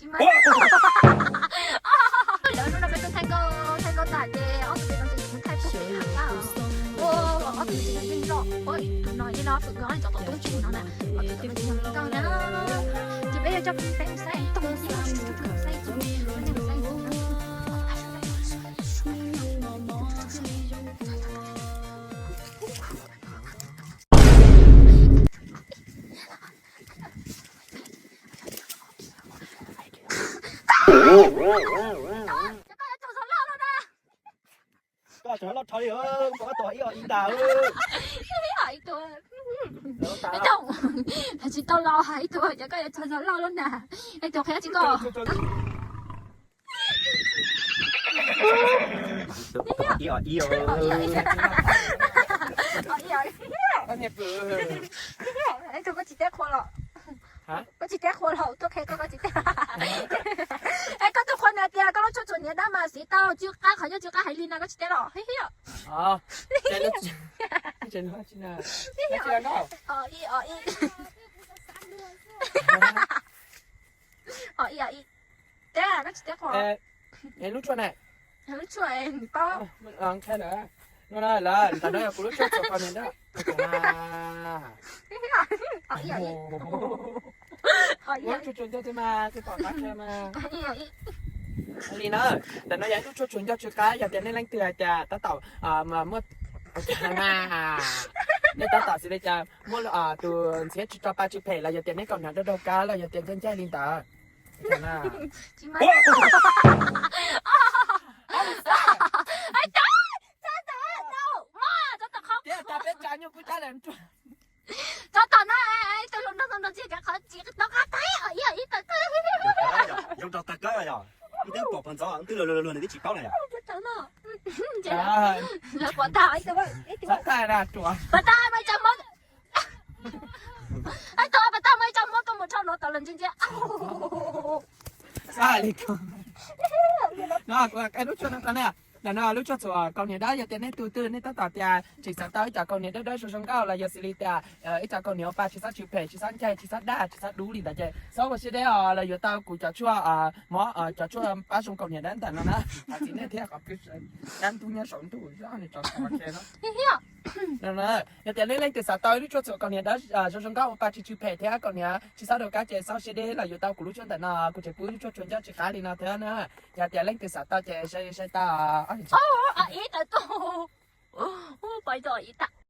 Lawv hnub no peb tuaj thaij nkauj, thaij nkauj tas ces ob tug peb no ces thaij pub pem hav tag. Ua ob tug ces yeej loj, ua tus no yeej loj, tus no cov tom toob tsis no na, ob tug tom toob tsis no nkauj na. Ces peb yuav coj peb mus saib ib tug, peb mus saib ib tug, peb mus saib ib tug. Koj tseem loj dhau li, koj tos ib o ib ntag. Tsis tau los hais ib tug, cov koj yuav txog loj loj na. Ib tug qhia tsis koj. Ib o ib. Ib tug koj tsis teb qhua los. Koj tsis teb qhua los tuaj qhia koj, koj tsis teb. Es koj tus qhua nws tias koj lub tshuaj txhuam hniav dab mas siv tau tsw qab, qhov ncauj tsw qab heev li no koj tsis teb los? Ib o ib. Ib o ib. Teb koj tsis teb qhua. Lub tshuaj na. Lub tshuaj nws paub. Ntawm no yog kuv lub tshuaj txhuam kaus hniav dab. Ib o ib. Lub tshuaj txhuam ncauj twg mas twb pom qab qhia mas. Li na, ntawm no yog ib lub tshuaj txhuam ncauj tsw qab, yog tias nej leej twg hais tias tab tom muaj, nej tab tom xws li cas muaj tus ntxhiab tsis tso pa tsis phem los yog tias nej kaus hniav dawb dawb kab los yog tias ncaj ncaig li ntawd. Peb tsa nyuj kub cab lawm. Tso tom no, ib tug hluas nraug ntxhi cov qhov tsis tau qab tag, ib o ib tawm tag. Zoo rau tag kawg yog, ib twb pom pog ntxov ntwg luag luag nws twb tsis paub na yog. Lawv pom tag, pom tag mas tsa mob, ib tug pom tag mas tsa mob tuaj mus rau no tom lawm ntsia ntsia. Xav li no, kuv qhia lub tshuaj no rau nej. Ntawm no lub tshuaj txhuam kaus hniav dawb, yog tias nej tus twg nej tab tom tias tseem xav tau ib co kaus hniav dawb dawb zoo zoo nkauj los yog xws li tias ib co kaus hniav pa tsis txhob tsw phem, tsis txhob ncaj, tsis txhob daj, tsis txhob dub li ntawd ces xob ua siab deb os, los yuav tau kuv cov tshuaj, mob, cov tshuaj pab zoo kaus hniav dawb ntawm no na. Txiv nej thiab qhov pw dab ntub nyob saum ntuj zoj nws tso txog qhov tsev no. Yog tias nej leej twg xav tau ib lub tshuaj txhuam kaus hniav dawb zoo zoo nkauj ua pa tsis tsw phem thiab kaus hniav tsis txhob daj kab ces xob ua siab deb los yuav tau kuv lub tshuaj ntawm no, kuv tseem pub lub tshuaj tsuas ncauj tsw qab li no thiab na. Yog tias leej twg xav tau ces sai sai tau. Ib tawm tuaj, pom ib tug ib tag.